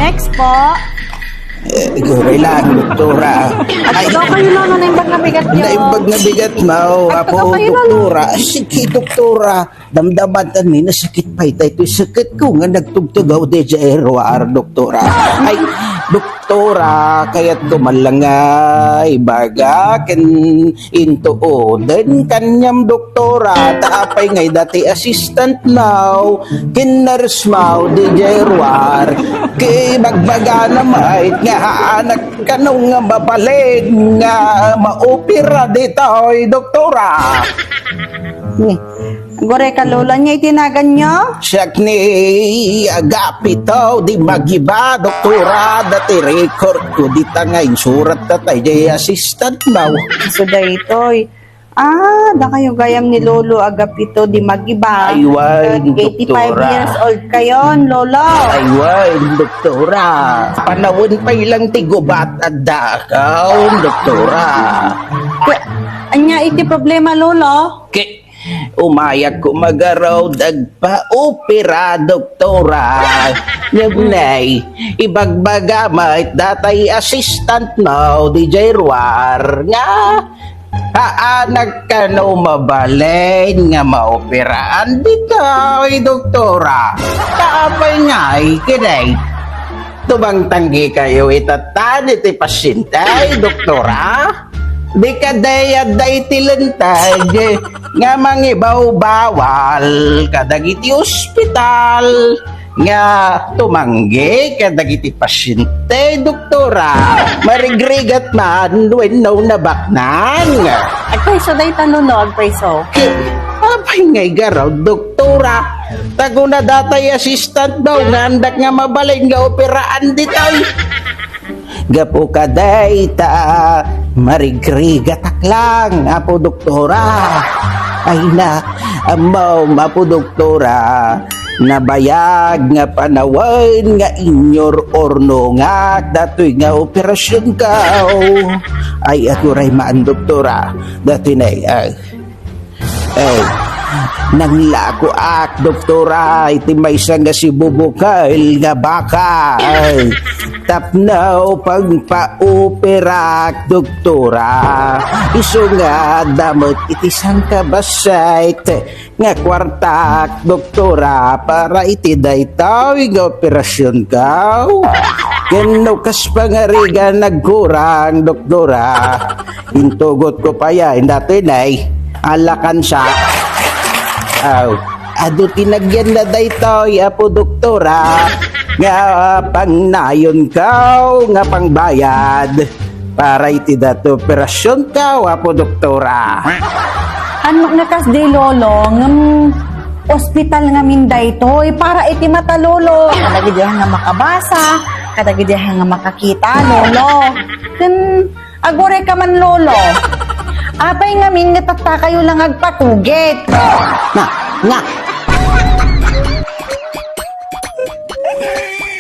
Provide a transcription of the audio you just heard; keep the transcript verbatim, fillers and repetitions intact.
Next po. Eh, guray lang, doktora. Ay, Ito kayo, Lolo, naimbag nga bigat niyo. Naimbag nga bigat, mao. Ay, Apo, taga kayo, Lolo. Doktora. Sige, doktora. Damdaman ta ni nasakit pa itay. Ito'y sakit ko nga nagtugtugaw di J R R, doktora. Ay, doktora, kayat ko man lang nga ibaga ken intuoden kaniam, doktora, ta apay ngay dati assistant maw, ken nurse maw, di Jerwar, kay bagbagana met nga haanak kano nga mabalin nga maopera ditoy, doktora. Gure ka, Lolo, niya itinagan niyo? Siak ni Agapito di Magiba, doktora, dati record ko dita nga insurat ta tay di assistant maw. So, daytoy. Ah, da kayo gayam ni Lolo Agapito di Magiba. Aywan, eighty-five doktora. Years old kayon, Lolo. Aywan, doktora. Panawen pay lang ti gubat adda kaon, doktora. Anya iti problema, Lolo? Ke, umayak ko magarod agpaopera, doktora. Ngem nay, ibagbaga met datay assistant mo, di Jerwar, nga haanak kano mabalin nga maoperaan ditoy, doktora. Kaapay ngay, kiday. Tumangtanggi kayo itatan iti pasyente, doktora. Di kadi adda iti linteg nga mangibawbawal kadagiti ospital nga tumanggi kadagiti pasyente, doktora. Marigrigat man wenno nabaknang. Agpayso dayta, Lolo, agpayso. Apay ngay garud, doktora? Taguna datay assistant daw nga andak nga mabalin nga operaan ditoy. Gapu kadayta, marigrigatak lang, Apo Doktora. Ay na, ammo, Apo Doktora, nabayag nga panawen nga inyor-ornongak datoy nga operasyon ko. Ay, aguray man, Doktora. Datoy na, ay, Ay, nanglakoak, doktora, iti maysa nga sibubukel nga baka. Ay, tapno pagpaoperak, doktora. Isu nga adda met iti sangkabassit nga kuartak, doktora, para iti daytoy nga operasyon ko. Ken no kas pangarigan nagkurang, doktora, intugot ko pay, inda tinay, alakan sa. Aw, adu ti nagyan na daytoy, Apo Doktora, nga pangnayon ko nga pangbayad para iti daytoy operasyon ko, Apo Doktora. Ano nga kas di, Lolo, ngem ospital ngamin daytoy para iti mata, Lolo. Kadagiti nga makabasa, kadagiti nga makakita, Lolo. Ken aguray ka man, Lolo. Apay ngamin nga tatta kayo lang agpatugit. Nga, nga,